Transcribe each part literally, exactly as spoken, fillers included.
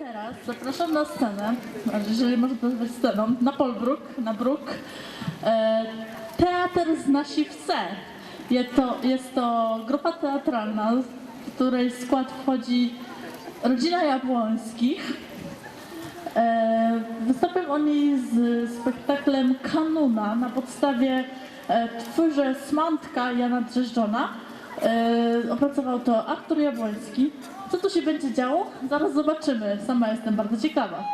Teraz zapraszam na scenę, znaczy, jeżeli można to nazwać sceną, na polbruk, na bruk, e, Teatr z Naszej Wsë. Jest to, jest to grupa teatralna, w której skład wchodzi rodzina Jabłońskich. E, wystąpią oni z spektaklem Kanóna na podstawie e, twórze Smãtka Jana Drzeżdżona. E, opracował to Artur Jabłoński. Co tu się będzie działo? Zaraz zobaczymy. Sama jestem bardzo ciekawa.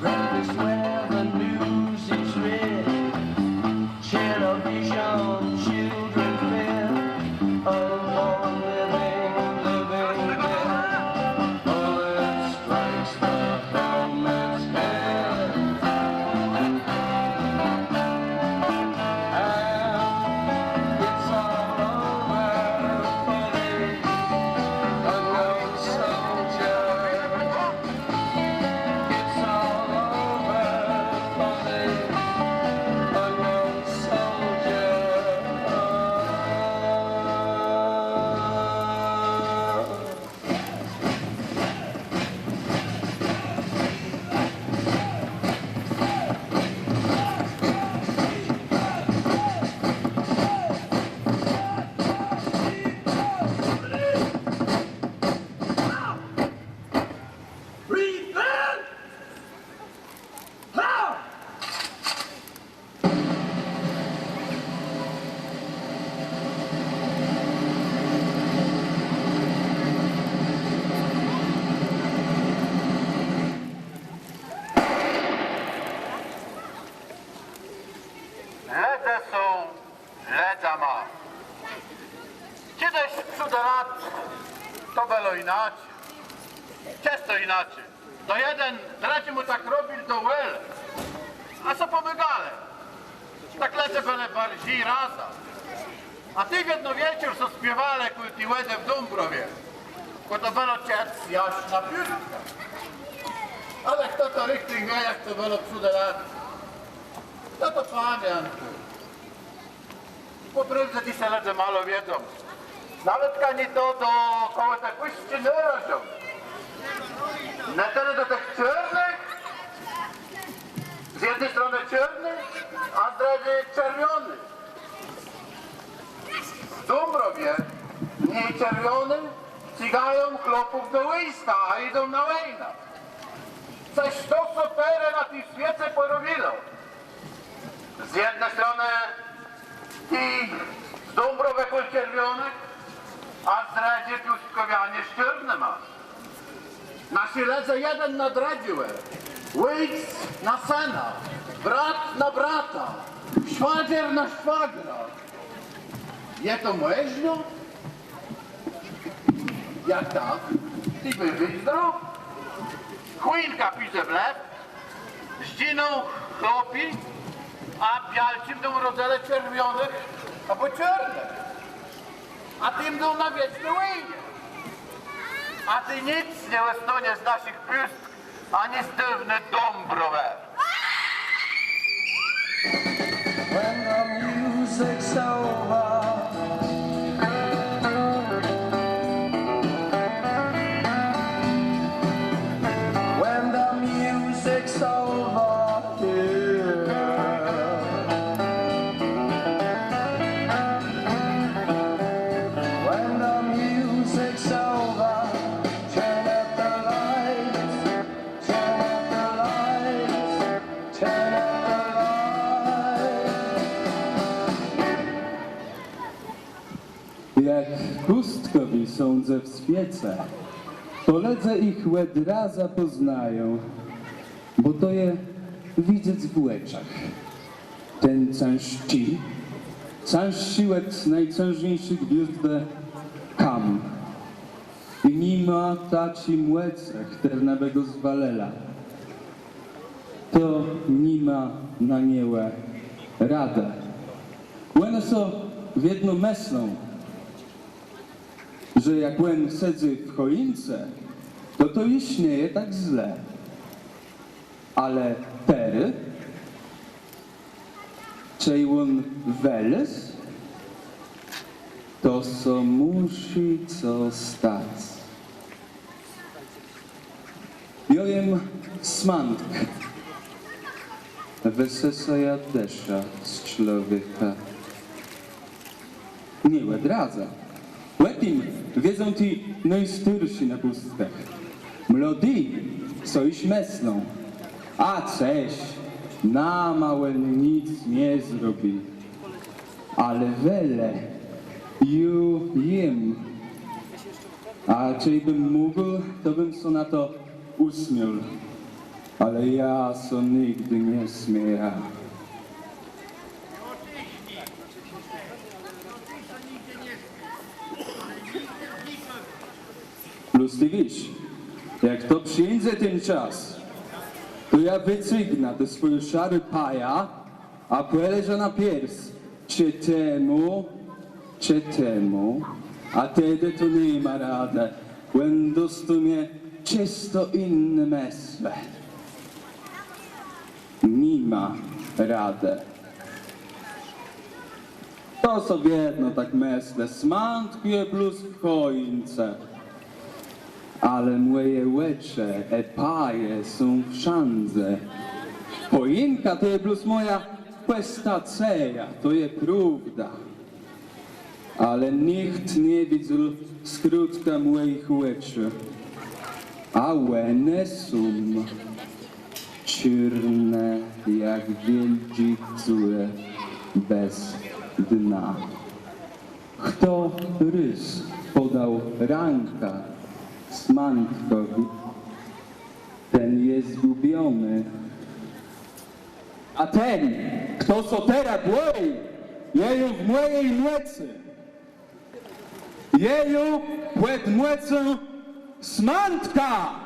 Breakfast where the news is read. Television, children fed. A long living, living dead. Bullets Lëdze są lëdzama. Czedës przódë lat to bëło jinaczi. Czësto jinaczi. To jeden drëdżémù tak robił do wòlë, a so pòmôgelë. Tak lëdze bëlë barżi razã. A tej wiedno wieczór so spiéwelë kòl ti wòdë w Dąbrowie. Bò to bëło czedës jaż na piątkã. Ale chto to richtich wié, jak to bëło przódë lat, chto to pamiãtô? Pò prôwdze dzys lëdze mało wiedzą. Nawetka nié to do kòle te Pùszczë nôleżą. Nié tëli do tëch czôrnëch, z jedny stronë czôrny, a z drëdżi czerwòny. W Dąbrowie nié czerwòny cygają chłopów do wòjska, a jidą na wòjnã. Cos to sã terô na tim swiece pòrobiło. Z jedny stronë ti z Dąbrowë kòl czerwònëch, a z drëdżi Pùstkòwianie z czôrnyma. Naszi lëdze jeden na drëdżégò, òjc na sëna, brat na brata, szwagér na szwagra. Je to mòżno? Jak tak, tej bë widzec zdrowò. Chòjnka pùdze w lew, zdżiną chłopi, a białczi mdą rodzëlë czerwònëch abò czôrnëch. A ti mdą na wieczny wòjnie. A tej nick nie òstónie z naszich Pùstk, ani z dôwny Dąbrowë. When the music's over, when the music's over, yeah. When the music's over, turn up the lights, turn up the lights, turn up the lights. Jak Pùstkòwi są dze w swiece, to lëdze jich òd razu pòznają, bò to je widzec w òczach. Ten cãżczi, cãższi òd nôcãżniészich gwiôzdów kam. I ni ma taczi mòcë, chtërna bë gò zwalëła. To ni ma na niegò radë. Òne so wiedno mëszlą, że jak òn sedzy w chòjince, to to ju nie je tak zle. Ale terô, czej òn wëlôzł, to so mùszi co stac. Jô jem Smãtk. Wësësajã dëszã z człowieka. Nié òd razu. Ò tim wiedzą ti nôstarszi na pùstkach. Młodi so jesz mëszlą, a cëż, nama òni nick nie zrobi. Ale wejle, jô jem. A czejbëm mógł, to bëm so na to ùsmiôł. Ale jô so nigdë nie smiejã. Plus të wiész, jak to przińdze ten czas, to jô wëcygnã tã swòjã szarą pajã, a pòłożã na piers, czë temù, czë temù, a tedë to ni ma radë, òn dostónie czësto jinné mëslë. Ni ma radë. To so wiedno tak mëszlã, Smãtk je blós w chòjince. Ale mòje òczë ë paje są wszãdze. Chòjinka to je blós mòja pòstacëjô, to je prôwda. Ale nicht nie widzôł skrótka mòjich òczu. A òne są czôrné jak wiôldżé dzurë bez dna. Chto rôz pòdôł rãkã Smãtkòwi, ten je zgùbiony. A ten, chto so terô bòji, je ju w mòji mòcë. Je ju pòd mòcą Smãtka!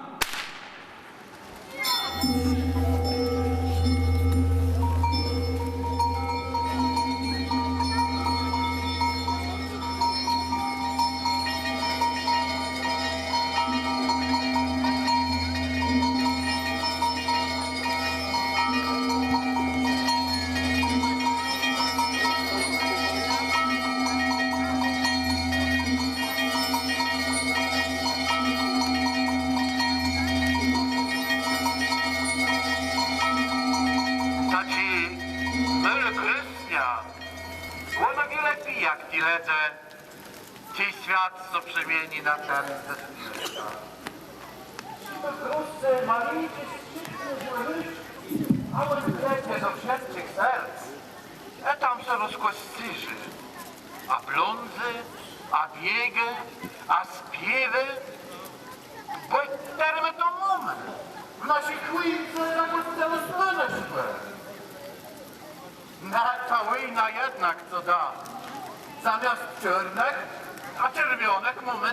Taczi môłi Krystian, òno wiele pije jak ti lëdze. Ti swiat so przemieni na ten ze spiérka. Wszëtczé rusce, malinczi, strzédny, złé rëszczi, a òd kwietnie zo wszëtczich serc, e tam so rozkòscérzi, a blądzy, a biegë, a spiéwô, bò terô më to mómë. W naszi chòjce tak òd tegò słoneczkò. Na ta wòjna jednak co da? Zamiast czôrnëch, a czerwionëch mómë